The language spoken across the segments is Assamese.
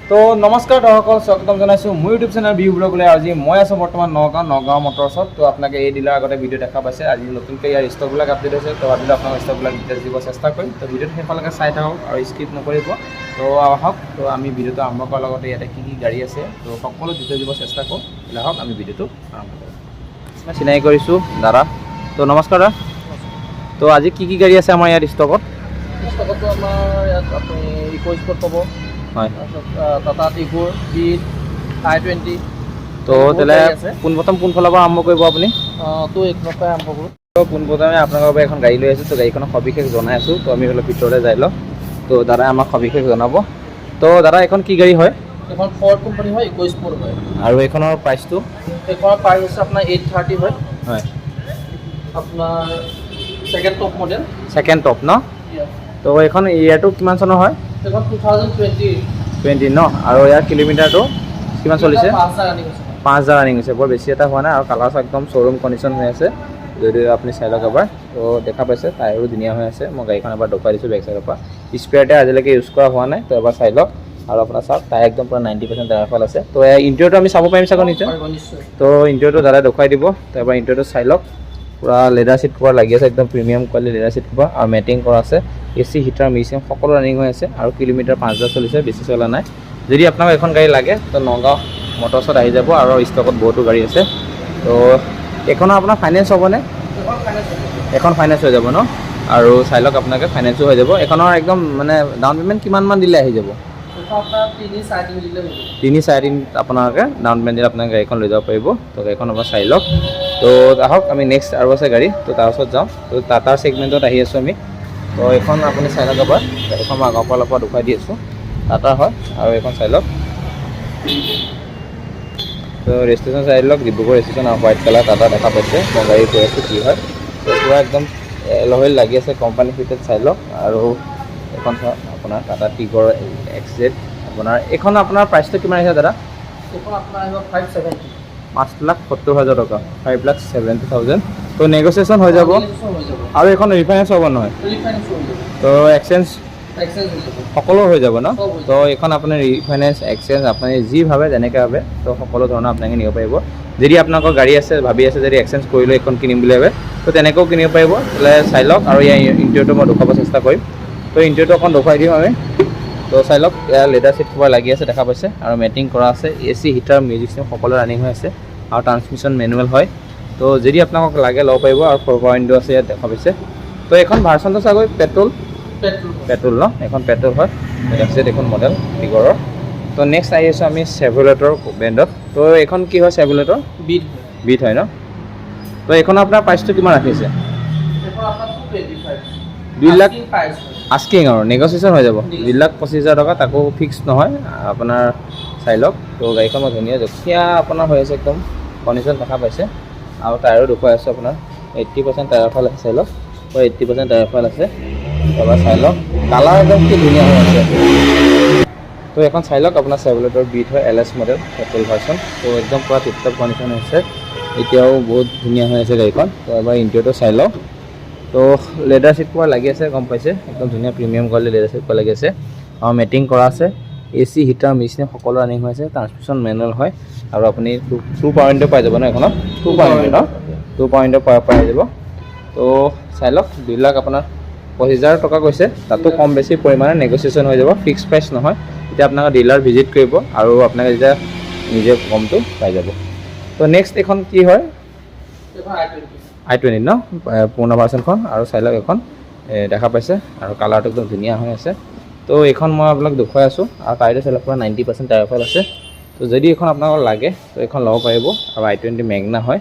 তো নমস্কাৰ দৰ্শকসকল, স্বাগতম জনাইছোঁ মোৰ ইউটিউব চেনেল বিহু ব্লগলৈ। আজি মই আছোঁ বৰ্তমান নগাঁও, নগাঁও মটৰ্ছত। তো আপোনালোকে এই ডিলাৰ আগতে ভিডিঅ' দেখা পাইছে। আজি নতুনকৈ ইয়াৰ ষ্টকবিলাক আপডেট হৈছে। তো ভাবিলোঁ আপোনাক ষ্টকবিলাক ডিটেইলছ দিব চেষ্টা কৰিম। তো ভিডিঅ'টো শেষলৈকে চাই থাকক আৰু স্কিপ নকৰিব। তো আহক, তো আমি ভিডিঅ'টো আৰম্ভ কৰাৰ লগতে ইয়াতে কি কি গাড়ী আছে, তো সকলো ডিটেইলছ দিব চেষ্টা কৰোঁ। তেতিয়াহ'লে আহক, আমি ভিডিঅ'টো আৰম্ভ কৰোঁ। মই চিনাকি কৰিছোঁ দাদা। তো নমস্কাৰ দাদা। তো আজি কি কি গাড়ী আছে আমাৰ ইয়াত ষ্টকত? ষ্টকতো আমাৰ ইয়াত আপুনি ইক' স্পৰ্ট পাব। তাৰপিছত টাটা টিগৰ, বিট, আই 20। তো বহুত তেতিয়াহ'লে গাড়ী আছে। পোনপ্ৰথম কোনফালৰ পৰা আৰম্ভ কৰিব আপুনি? তো এইখনৰ পৰাই আৰম্ভ কৰোঁ। তো পোনপ্ৰথমে আপোনালোকৰ বাবে এখন গাড়ী লৈ আহিছোঁ। তো গাড়ীখনৰ সবিশেষ জনাই আছোঁ। তো আমি অলপ ভিতৰলৈ যাই লওঁ। তো দাদাই আমাক সবিশেষ জনাব। তো দাদা, এইখন কি গাড়ী হয়? এইখন ফৰ্ড কোম্পানী হয়, ইক' স্পৰ্ট হয়। আৰু এইখনৰ প্ৰাইচটো? এইখনৰ প্ৰাইচ হৈছে আপোনাৰ 830 হয়। আপোনাৰ second top model. Second top ন? তো এইখন ইয়েৰটো কিমান চনৰ হয়? এইখন 2020। 20 ন? আৰু ইয়াৰ কিলোমিটাৰটো কিমান চলিছে? 5,000 ৰানিং হৈছে। 5,000 ৰানিং হৈছে, বৰ বেছি এটা হোৱা নাই। আৰু কালাৰ একদম শ্ব'ৰুম কণ্ডিশ্যন হৈ আছে। যদি আপুনি চাই লওক এবাৰ, তো দেখা পাইছে, টায়াৰো ধুনীয়া হৈ আছে। মই গাড়ীখন এবাৰ দেখুৱাই দিছোঁ বেক চাইডৰ পৰা। স্পেয়াৰ টায়াৰ আজিলৈকে ইউজ কৰা হোৱা নাই। তো এবাৰ চাই লওক। আৰু আপোনাৰ চাওক, টায়াৰ একদম পূৰা 90% টায়াৰ ভাল আছে। তো ইয়াৰ ইণ্টেৰিয়ৰটো আমি চাব পাৰিম চাগৈ নিশ্চয়? পাৰিব নিশ্চয়। তো ইণ্টেৰিয়ৰটো দাদাই দেখুৱাই দিব। তো এবাৰ ইণ্টেৰিয়ৰটো চাই লওক। পূৰা লেডাৰ চিট কভাৰ লাগি আছে, একদম premium quality leather seat cover আৰু মেটিং কৰা আছে। এ চি, হিটাৰ, মিউজিয়াম সকলো ৰানিং হৈ আছে। আৰু কিলোমিটাৰ 5,000 চলিছে, বেছি চলা নাই। যদি আপোনাক এখন গাড়ী লাগে, তো নগাঁও মটৰ্ছত আহি যাব। আৰু ষ্টকত বহুতো গাড়ী আছে। তো এইখনৰ আপোনাৰ ফাইনেন্স হ'বনে? এইখন ফাইনেন্স হ'ব। এখন ফাইনেন্স হৈ যাব ন? আৰু চাই লওক, আপোনালোকে ফাইনেন্সো হৈ যাব। এইখনৰ একদম মানে ডাউন পে'মেণ্ট কিমানমান দিলে আহি যাব? এইখন আপোনাৰ তিনি চাৰে তিনি দিলে হৈ যাব। তিনি চাৰে তিনি আপোনালোকে ডাউন পে'মেণ্ট দিলে আপোনালোকে গাড়ীখন লৈ যাব পাৰিব। তো গাড়ীখন এবাৰ চাই লওক। তো আহক, আমি নেক্সট আৰু আছে গাড়ী, তো তাৰ ওচৰত যাওঁ। তো টাটাৰ ছেগমেণ্টত আহি আছোঁ আমি। তো এইখন আপুনি চাই লওক এবাৰ। গাড়ীখন মই আগৰ ফালৰ পৰা দেখুৱাই দি আছোঁ। টাটাৰ হয় আৰু এইখন চাই লওক। তো ৰেজিষ্ট্ৰেশ্যন চাই লওক, ডিব্ৰুগড় ৰেজিষ্ট্ৰেশ্যন আৰু হোৱাইট কালাৰ টাটা দেখা পাইছে। মই গাড়ী কৈ আছোঁ কি হয়। তো পূৰা একদম এলয় লাগি আছে, কোম্পানী ফিটেড, চাই লওক। আৰু এইখন চাওক, আপোনাৰ টাটা টিগৰ এক্স জেড। আপোনাৰ এইখন আপোনাৰ প্ৰাইচটো কিমান আহিছে দাদা? এইখন আপোনাৰ আহিব 570। 5,70,000 টকা, 5,70,000। তো নেগচিয়েশ্যন হৈ যাব? হৈ যাব। আৰু এইখন ৰিফাইনেন্স হ'ব নহয়? ৰিফাইনেন্স হৈ যাব। তো এক্সচেঞ্জ? এক্সচেঞ্জ হৈ যাব। সকলো হৈ যাব ন? চব হৈ যাব। তো এইখন আপুনি ৰিফাইনেন্স, এক্সচেঞ্জ, আপুনি যি ভাবে, যেনেকৈ ভাবে, তো সকলো ধৰণৰ আপোনালোকে নিব পাৰিব। যদি আপোনালোকৰ গাড়ী আছে, ভাবি আছে যদি এক্সচেঞ্জ কৰি লৈ এইখন কিনিম বুলি ভাবে, তো তেনেকৈও কিনিব পাৰিব। তেতিয়াহ'লে চাই লওক। আৰু ইয়াৰ ইণ্টেৰিয়ৰটো মই দেখুৱাব চেষ্টা কৰিম। তো ইণ্টেৰিয়ৰটো অকণ দেখুৱাই দিম আমি। তো চাই লওক, ইয়াৰ লেডাৰ চিট কভাৰ লাগি আছে, দেখা পাইছে, আৰু মেটিং কৰা আছে। A C, heater, music system সকলো ৰানিং হৈ আছে আৰু ট্ৰান্সমিশ্যন মেনুৱেল হয়। তো যদি আপোনালোকক লাগে, ল'ব পাৰিব। আৰু ফ'ৰ পাৱাৰ উইণ্ডো আছে ইয়াত, দেখা পাইছে। তো এইখন ভাৰ্চনটো চাগৈ পেট্ৰল? পেট্ৰল। পেট্ৰল ন? এইখন পেট্ৰল হয়, এক্স জেড এখন মডেল টিগৰৰ। তো নেক্সট আহি আছোঁ আমি চেভলেটৰ ব্ৰেণ্ডত। তো এইখন কি হয় চেভলেটৰ? বিট হয়। বিট হয় ন? তো এইখন আপোনাৰ প্ৰাইচটো কিমান ৰাখিছে? এইখন আপোনাৰ 225। 2 লাখ? প্ৰাইচ হয়। আস্কিং আৰু নেগচিয়েশ্যন হৈ যাব। 2,25,000 টকা, তাকো ফিক্স নহয়। আপোনাৰ চাই লওক। তো গাড়ীখন মই ধুনীয়া জখীয়া আপোনাৰ হৈ আছে, একদম কণ্ডিশ্যন দেখা পাইছে। আৰু টায়াৰো দেখুৱাই আছোঁ, আপোনাৰ 80% টায়াৰ ফাল আছে। চাই লওক, তো 80% টায়াৰ ফাল আছে। এবাৰ চাই লওক, কালাৰ একদম কি ধুনীয়া হৈ আছে। তো এখন চাই লওক, আপোনাৰ চেভলেটৰ বিট হয়, L S model, petrol version. তো একদম পূৰা টিপটপ কণ্ডিশ্যন হৈছে, এতিয়াও বহুত ধুনীয়া হৈ আছে গাড়ীখন। তো এবাৰ ইণ্টেৰিয়ৰটো চাই লওক। তো লেডাৰ চিট কভাৰ লাগি আছে, গম পাইছে, একদম ধুনীয়া premium quality leather seat cover লাগি আছে আৰু মেটিং কৰা আছে। এ চি, হিটাৰ, মেচিন সকলো ৰানিং হৈ আছে। ট্ৰান্সমিশ্যন মেনুৱেল হয়। আৰু আপুনি টু টু পাৱাৰ উইণ্ডো পাই যাব ন এইখনত? টু পাৱাৰ উইণ্ডো ন? টু পাৱাৰ উইণ্ডো পাই যাব। তো চাই লওক, 2 লাখ আপোনাৰ 25,000 টকা কৈছে, তাতো কম বেছি পৰিমাণে নেগচিয়েশ্যন হৈ যাব, ফিক্স প্ৰাইচ নহয়। তেতিয়া আপোনালোকে ডিলাৰ ভিজিট কৰিব আৰু আপোনালোকে যেতিয়া নিজে কমটো পাই যাব। তো নেক্সট এইখন কি হয়? এইখন আই 20। আই 20 ন? পুৰণা ভাৰ্চনখন। আৰু চাই লওক এইখন, দেখা পাইছে, আৰু কালাৰটো একদম ধুনীয়া হৈ আছে। তো এইখন মই আপোনাক দেখুৱাই আছোঁ। আৰু টায়াৰটো চাই লওক, পূৰা 90% টায়াৰ ফাল আছে। তো যদি এইখন আপোনালোকক লাগে, তো এইখন ল'ব পাৰিব। আৰু আই 20 মেগনা হয়।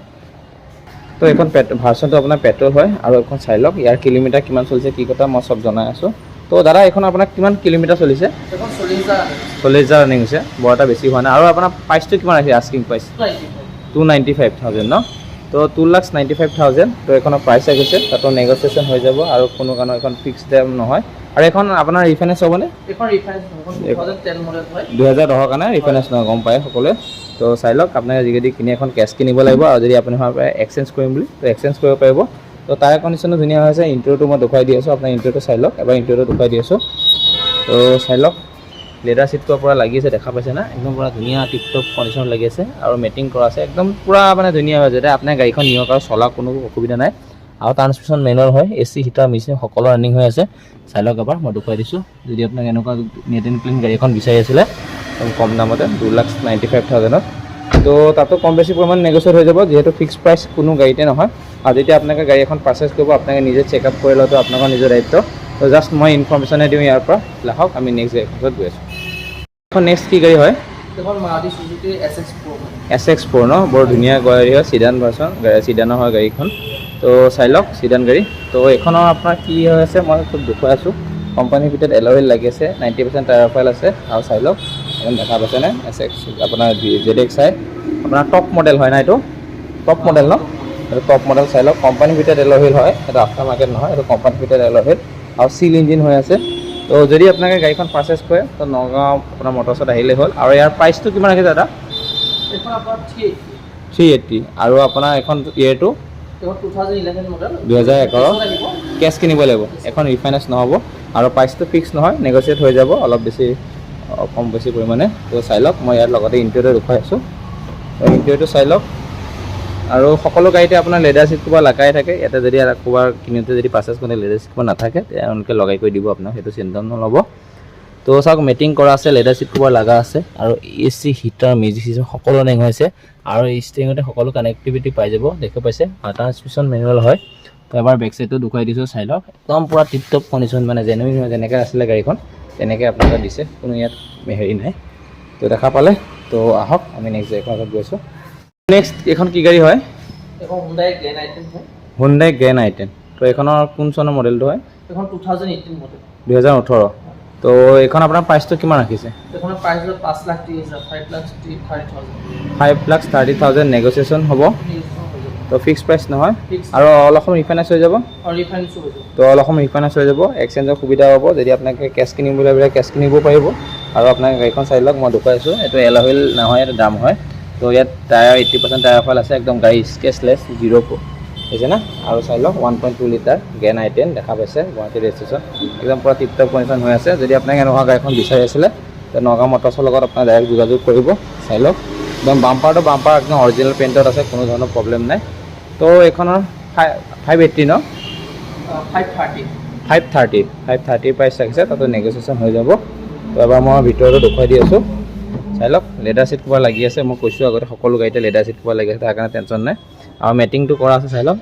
তো এইখন ভাৰ্চনটো আপোনাৰ পেট্ৰল হয়। আৰু এইখন চাই লওক, ইয়াৰ কিলোমিটাৰ কিমান চলিছে, কি কথা মই চব জনাই আছোঁ। তো দাদা, এইখন আপোনাৰ কিমান কিলোমিটাৰ চলিছে? এইখন 40,000 ৰানিং। 40,000 ৰানিং হৈছে, বৰ এটা বেছি হোৱা নাই। আৰু আপোনাৰ প্ৰাইচটো কিমান আছে, আস্কিং প্ৰাইচ? 95। 2,95,000 ন? তো 2,95,000। তো এইখনৰ প্ৰাইচ আহিছে, তাতো নেগচিয়েশ্যন হৈ যাব। আৰু কোনো কাৰণত এইখন ফিক্স দাম নহয়। আৰু এইখন আপোনাৰ ৰিফাইনেন্স হ'বনে? এইখন ৰিফাইনেন্স নহয়, এইখন 2010 মডেল হয়। 2010ৰ কাৰণে ৰিফাইনেন্স নহয়, গম পায় সকলোৱে। তো চাই লওক, আপোনালোকে যদি কিনে এখন কেছ কিনিব লাগিব। আৰু যদি আপুনি ভাবে এক্সচেঞ্জ কৰিম বুলি, তো এক্সচেঞ্জ কৰিব পাৰিব। তো টায়াৰ কণ্ডিশ্যনো ধুনীয়া হৈ আছে। ইণ্টেৰিয়ৰটো মই দেখুৱাই দি আছোঁ আপোনাৰ। ইণ্টেৰিয়ৰটো চাই লওক এবাৰ, ইণ্টেৰিয়ৰটো দেখুৱাই দি আছোঁ। তো চাই লওক। লেডাৰ চিটটোৰ পৰা লাগি আছে, দেখা পাইছে না? একদম পূৰা ধুনীয়া টিপ টপ কণ্ডিশ্যনত লাগি আছে আৰু মেটিং কৰা আছে, একদম পূৰা মানে ধুনীয়া হৈ আছে। এতিয়া আপোনাৰ গাড়ীখন নিয়ক আৰু চলা কোনো অসুবিধা নাই। আৰু ট্ৰান্সমিশ্যন মেনুৱেল হয়, এ চি, হিটাৰ, মেচিন সকলো ৰানিং হৈ আছে। চাই লওক এবাৰ, মই দেখুৱাই দিছোঁ। যদি আপোনাক এনেকুৱা নিট এণ্ড ক্লিন গাড়ী এখন বিচাৰি আছিলে, একদম কম দামতে 2,95,000ত, তো তাতো কম বেছি পৰিমাণে নেগচিয়েট হৈ যাব, যিহেতু ফিক্স প্ৰাইচ কোনো গাড়ীতে নহয়। আৰু যেতিয়া আপোনালোকে গাড়ী এখন পাৰ্চেছ কৰিব, আপোনালোকে নিজে চেক আপ কৰি লোৱাটো আপোনালোকৰ নিজৰ দায়িত্ব। তো জাষ্ট মই ইনফৰ্মেশ্যনহে দিওঁ ইয়াৰ পৰা। লাহক, আমি নেক্সট গাড়ীখনত গৈ আছোঁ। এখন নেক্সট কি গাড়ী হয়? এখন মাৰুতি চুজুকিৰ S X four. S X four ন? বৰ ধুনীয়া গাড়ী হয়, চিডান ভাৰ্চন, চিডানৰ হয় গাড়ীখন। তো চাই লওক, চিডান গাড়ী। তো এইখনৰ আপোনাৰ কি হৈ আছে মই খুব দেখুৱাই আছোঁ। কোম্পানীৰ ভিতৰত এলয় লাগি আছে, 90% টায়াৰ প্ৰফাইল আছে। আৰু চাই লওক, একদম দেখা পাইছেনে? এছ এক্স আপোনাৰ জেড এক্স আই, আপোনাৰ টপ মডেল হয় না এইটো? টপ মডেল ন এইটো? Top model. চাই লওক, কোম্পানীৰ ভিতৰত এলয় হুইল হয়। এইটো আফটাৰ মাৰ্কেট নহয়, এইটো কোম্পানীৰ ভিতৰত এলয় হুইল আৰু চিল ইঞ্জিন হৈ আছে। তো যদি আপোনালোকে গাড়ীখন পাৰ্চেছ কৰে, তো নগাঁও আপোনাৰ মটৰ্ছত আহিলেই হ'ল। আৰু ইয়াৰ প্ৰাইচটো কিমান ৰাখিছে দাদা? এইখন আপোনাৰ 380। 380। আৰু আপোনাৰ এখন ইয়েৰটো? এইখন 2011 মডেল। 2011। আহিব। কেছ কিনিব লাগিব এখন, ৰিফাইনেন্স নহ'ব। আৰু প্ৰাইচটো ফিক্স নহয়, নেগচিয়েট হৈ যাব অলপ বেছি কম বেছি পৰিমাণে। তো চাই লওক, মই ইয়াৰ লগতে ইণ্টেৰিয়ৰটো দেখুৱাই আছোঁ। ইণ্টেৰিয়ৰটো চাই লওক। আৰু সকলো গাড়ীতে আপোনাৰ লেডাৰ চিট কভাৰ লগাই থাকে। ইয়াতে যদি ক'ৰবাৰ কিনোতে যদি পাৰ্চেছ কৰোঁতে লেডাৰ চিট কভাৰ নাথাকে, তেওঁলোকে লগাই কৰি দিব আপোনাক, সেইটো চিন্তা নল'ব। তো চাওক, মেটিং কৰা আছে, লেডাৰ চিট কভাৰ লগা আছে আৰু এ চি, হিটাৰ, মিউজিক চিষ্টেম সকলো ৰানিং হৈছে আৰু ষ্টেৰিঙতে সকলো কানেক্টিভিটি পাই যাব, দেখা পাইছে। আৰু ট্ৰান্সমিশ্যন মেনুৱেল হয়। তো এবাৰ বেক চাইডটো দেখুৱাই দিছোঁ, চাই লওক। একদম পূৰা টিপ টপ কণ্ডিশ্যন, মানে জেনুইন হয়, যেনেকৈ আছিলে গাড়ীখন তেনেকৈ আপোনালোকে দিছে, কোনো ইয়াত হেৰি নাই। তো দেখা পালে। তো আহক, আমি নেক্সট গাড়ীখনত গৈ আছোঁ। নেক্সট এইখন কি গাড়ী হয়? এখন হুণ্ডাই গ্ৰেণ্ড আই টেন হয়। হুণ্ডাই গ্ৰেণ্ড আই টেন। তো এইখনৰ কোন চনৰ মডেলটো হয়? এখন 2018 মডেল। 2018। তো এইখন আপোনাৰ প্ৰাইচটো কিমান ৰাখিছে? এইখনৰ প্ৰাইচ হ'ল 5,30,000, 5,30,000। 5,30,000, নেগচিয়েশ্যন হ'ব? হৈ যাব। তো ফিক্স প্ৰাইচ নহয়? ফিক্স। আৰু অল অসম ৰিফাইনেন্স হৈ যাব? আৰু ৰিফাইনেন্সো হৈ যাব। তো অল অসম ৰিফাইনেন্স হৈ যাব, এক্সচেঞ্জৰ সুবিধা হ'ব। যদি আপোনালোকে কেছ কিনিম বুলি ভাবিলে কেছ কিনিব পাৰিব। আৰু আপোনাৰ গাড়ীখন চাই লওক, মই দেখুৱাই আছোঁ। এইটো এলয় হুইল নহয়, এইটো দাম হয়। তো ইয়াত টায়াৰ 80% টায়াৰ ফাইল আছে, একদম গাড়ী স্ক্ৰেচলেছ, জিৰ' হৈছে না। আৰু চাই লওক, 1.2 লিটাৰ গ্ৰেণ্ড আই টেন, দেখা পাইছে, গুৱাহাটী ৰেজিষ্ট্ৰেশ্যন, একদম পূৰা টিপ টপ কণ্ডিশ্যন হৈ আছে। যদি আপোনাক এনেকুৱা গাড়ীখন বিচাৰি আছিলে, তে নগাঁও মটৰ্ছৰ লগত আপোনাৰ ডাইৰেক্ট যোগাযোগ কৰিব। চাই লওক, একদম বাম্পাৰটো বাম্পাৰ একদম অৰিজিনেল পেইণ্টত আছে, কোনো ধৰণৰ প্ৰব্লেম নাই। তো এইখনৰ 580 ন? 530। 530, 530ৰ প্ৰাইচ ৰাখিছে, তাতো নেগচিয়েশ্যন হৈ যাব। তো এবাৰ মই ভিতৰতো দেখুৱাই দি আছোঁ, চাই লওক। লেডাৰ চিট কভাৰ লাগি আছে। মই কৈছোঁ আগতে, সকলো গাড়ীতে লেডাৰ চিট কভাৰ লাগি আছে, তাৰ কাৰণে টেনশ্যন নাই। আৰু মেটিংটো কৰা আছে, চাই লওক।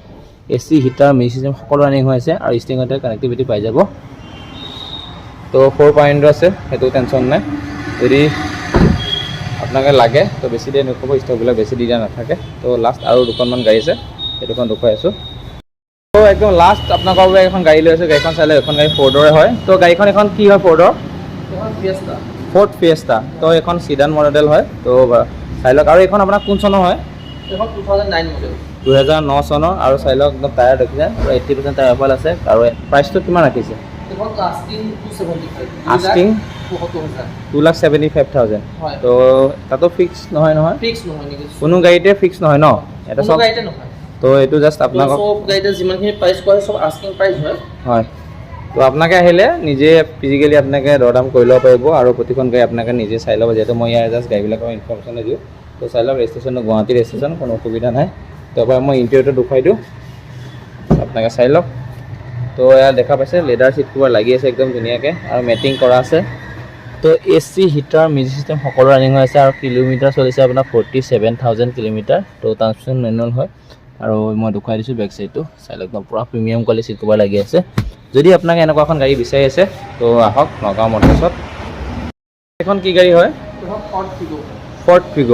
এ চি, হিটাৰ, মিউজিক চিষ্টেম সকলো ৰানিং হৈ আছে আৰু ষ্টিঙতে কানেক্টিভিটি পাই যাব। তো ফ'ৰ পইণ্ট আছে, সেইটো টেনশ্যন নাই। যদি আপোনালোকে লাগে, তো বেছি দেৰি নক'ব, ষ্টকবিলাক বেছি দি দিয়া নাথাকে। তো লাষ্ট আৰু দুখনমান গাড়ী আছে, সেই দুখন দেখুৱাই আছোঁ। তো একদম লাষ্ট আপোনালোকৰ বাবে এখন গাড়ী লৈ আছোঁ। গাড়ীখন চালে, এখন গাড়ী ফ'ৰ্ডৰে হয়। তো গাড়ীখন এখন কি হয় ফ'ৰ্ডৰ? এখন ফিয়েষ্টা। Ford Fiesta. তো এইখন চিডান মডেল হয়। তো চাই লওক। আৰু এইখন আপোনাৰ কোন চনৰ হয়? এখন 2009 মডেল। 2009 চনৰ। আৰু চাই লওক, একদম টায়াৰ দেখিছে, আৰু 80% টায়াৰ ভাল আছে। আৰু প্ৰাইচটো কিমান ৰাখিছে? এখন আস্কিং 275। আস্কিং? 275 হাজাৰ। 2,75,000। হয়। তো তাতো ফিক্স নহয় নহয়? ফিক্স নহয় নেকি? কোনো গাড়ীতে ফিক্স নহয় ন এটা কোনো চব? গাড়ীতে নহয়। তো এইটো জাষ্ট আপোনালোকক চব গাড়ীতে যিমানখিনি প্ৰাইচ কোৱা হয়, চব আস্কিং প্ৰাইচ হয়। হয়, তো আপোনাকে আহিলে নিজে ফিজিকেলি আপোনাকে দৰদাম কৰি ল'ব পাৰিব আৰু প্ৰতিখন গাড়ী আপোনাকে নিজে চাই ল'ব, যিহেতু মই ইয়াৰ জাষ্ট গাড়ীবিলাকৰ ইনফৰ্মেশ্যনে দিওঁ। তো চাই লওক, ৰেজিষ্ট্ৰেশ্যনটো গুৱাহাটী ৰেজিষ্ট্ৰেশ্যন, কোনো অসুবিধা নাই। তো এবাৰ মই ইণ্টেৰিয়ৰটো দেখুৱাই দিওঁ আপোনাকে, চাই লওক। তো এয়া দেখা পাইছে, লেডাৰ চিট কভাৰ লাগি আছে একদম ধুনীয়াকৈ আৰু মেটিং কৰা আছে। তো এ চি, হিটাৰ, মিউজিক চিষ্টেম সকলো ৰানিং হৈ আছে আৰু কিলোমিটাৰ চলিছে আপোনাৰ 47,000 কিলোমিটাৰ। তো ট্ৰান্সমিশ্যন মেনুৱেল হয় আৰু মই দেখুৱাই দিছোঁ বেক চাইডটো, চাই লওক। একদম পূৰা প্ৰিমিয়াম কোৱালিটি চিট কভাৰ লাগি আছে। যদি আপোনাক এনেকুৱা এখন গাড়ী বিচাৰি আছে, তো আহক নগাঁও মটৰ্ছত। এইখন কি গাড়ী হয়? এখন ফৰ্ড ফিগো। Ford fig'.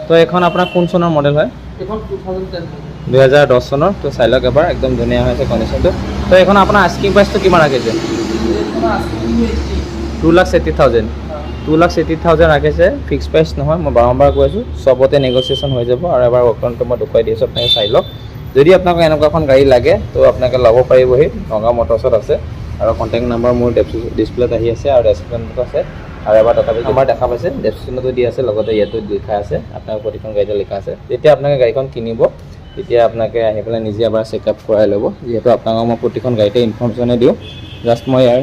তো এইখন আপোনাৰ কোন চনৰ মডেল হয়? এখন 2010 মডেল। 2010 চনৰ। তো চাই লওক এবাৰ, একদম ধুনীয়া হৈছে কণ্ডিশ্যনটো। তো এইখন আপোনাৰ আস্কিং প্ৰাইচটো কিমান ৰাখিছে? এইখন আস্কিং 280। 2,80,000। 2,80,000 ৰাখিছে, ফিক্স প্ৰাইচ নহয়, মই বাৰম্বাৰ কৈ আছোঁ, চবতে নেগচিয়েশ্যন হৈ যাব। আৰু এবাৰ ৱৰ্কটো মই দেখুৱাই দি আছোঁ, আপোনালোকে চাই লওক। যদি আপোনাক এনেকুৱা এখন গাড়ী লাগে, তো আপোনালোকে ল'ব পাৰিবহি, নগাঁও মটৰ্ছত আছে। আৰু কণ্টেক্ট নাম্বাৰ মোৰ ডিছপ্লেত আহি আছে আৰু ডেছক্ৰিপশ্যনতো আছে। আৰু এবাৰ তথাপি নাম্বাৰ দেখা পাইছে, ডেছক্ৰিপশ্যনতো দি আছে, লগতে ইয়াতো লিখা আছে, আপোনাৰ প্ৰতিখন গাড়ীতে লিখা আছে। যেতিয়া আপোনালোকে গাড়ীখন কিনিব, তেতিয়া আপোনালোকে আহি পেলাই নিজে এবাৰ চেক আপ কৰাই ল'ব, যিহেতু আপোনালোকক মই প্ৰতিখন গাড়ীতে ইনফৰ্মেশ্যনে দিওঁ। জাষ্ট মই ইয়াৰ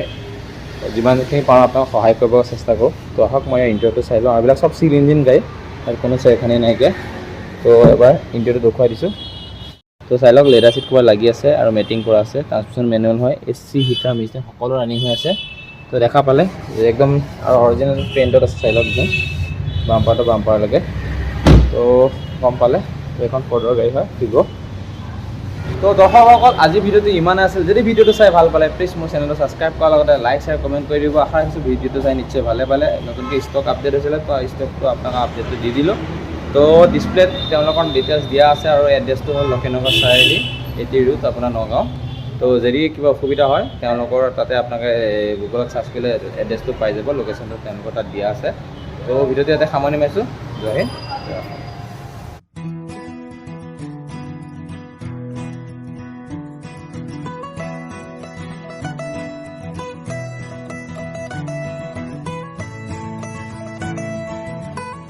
যিমানখিনি পাৰোঁ আপোনাক সহায় কৰিব চেষ্টা কৰোঁ। তো আহক, মই ইয়াৰ ইণ্টেৰিয়ৰটো চাই লওঁ। আৰু এইবিলাক চব চিল ইঞ্জিন গাড়ী, তাত কোনো চেৰখানি নাইকিয়া। তো এবাৰ ইণ্টেৰিয়ৰটো দেখুৱাই দিছোঁ। তো চাই লওক, লেডাৰ চিট ক'ৰবাত লাগি আছে আৰু মেটিং কৰা আছে। ট্ৰান্সমিশ্যন মেনুৱেল হয়, এচি, হিটাৰ, মিক্সাৰ সকলো ৰানিং হৈ আছে। তো দেখা পালে যে একদম আৰু অৰিজিনেল পেইণ্টত আছে। চাই লওক, একদম বাম্পাৰ টু বাম্পাৰলৈকে। তো গম পালে, তো এইখন ফৰ্ডৰ গাড়ী হয়, ফিগ'। তো দৰ্শকসকল, আজি ভিডিঅ'টো ইমানে আছিল। যদি ভিডিঅ'টো চাই ভাল পালে, প্লিজ মোৰ চেনেলটো ছাবস্ক্ৰাইব কৰাৰ লগতে লাইক, শ্বেয়াৰ, কমেণ্ট কৰি দিব। আশা ৰাখিছোঁ ভিডিঅ'টো চাই নিশ্চয় ভালে পালে। নতুনকৈ ষ্টক আপডেট হৈছিলে, তো ষ্টকটো আপোনাক আপডেটটো দি দিলোঁ। তো ডিছপ্লেত তেওঁলোকৰ ডিটেইলছ দিয়া আছে আৰু এড্ৰেছটো হ'ল লক্ষীনগৰ চাৰিআলি, এটি ৰোড, আপোনাৰ নগাঁও। তো যদি কিবা অসুবিধা হয়, তেওঁলোকৰ তাতে আপোনালোকে গুগলত চাৰ্চ কৰিলে এড্ৰেছটো পাই যাব। লোকেশ্যনটো তেওঁলোকৰ তাত দিয়া আছে। তো ভিডিঅ'টো ইয়াতে সামৰণি মাৰিছোঁ। জয় হিন্দ, জয় অসম।